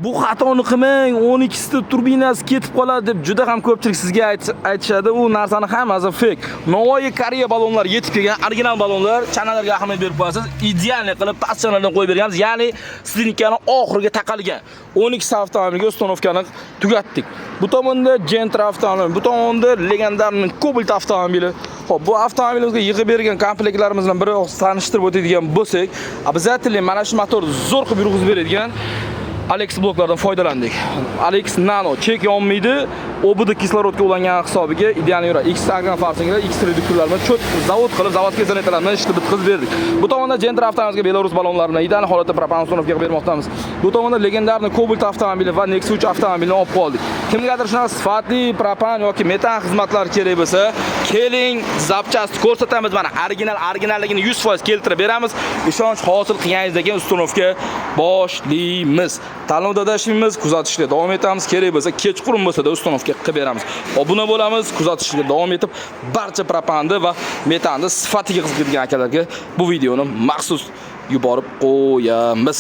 Bu xatoni qilmang, 12 sita turbinasi ketib qoladi deb juda ham ko'pchilik sizga aytishadi. U narsani hammasi fake. Navoiy Koreya ballonlar yetib kelgan, original ballonlar, chanalarga ahamiyat berib qo'yasiz. Идеальный qilib past chanalardan qo'yib berganmiz. Ya'ni струнка ni oxiriga taqalgan. 12 ta avtomobilga установка ni tugatdik. Bu tomonda Gentra avtomobili, bu tomonda легендарный Cobalt avtomobili. Xo'p, bu avtomobilimizga yig'ib bergan komplektlarimiz bilan bir og'iz tanishtirib o'tadigan bo'lsak, обязательно mana shu motorni zo'r qilib yurg'izib beradigan Alex bloklardan foydalandik. Alex Nano chek yonmaydi, OBD kislorodga ulangan hisobiga ideal yuradi. X agran farsanglar, X reduktorlar bilan cho't zavod qilib, заводской изолента lar bilan ishni bitkazib berdik. Bu tomonda Gentra avtomobiliga Belarus ballonlari bilan ideal holatda propan установка qilib bermoqdamiz. Bu tomonda легендарный Cobalt avtomobili va Nexia 3 avtomobilini olib qoldik. Kimgadir shunaqa sifatli propan yoki metan xizmatlari kerak bo'lsa, keling, запчасть ko'rsatamiz. Mana original originalligini 100% keltirib beramiz. Ishonch hosil qilganingizdan keyin установка boshlaymiz. Tanlovda ishlaymiz, kuzatishda davom etamiz. Kerak bo'lsa, kechqurun bo'lsa-da установка qilib beramiz. Obuna bo'lamiz, kuzatishga davom etib, barcha propanni va metanni sifatiga qiziqadigan akalarga bu videoni maxsus yuborib qo'yamiz.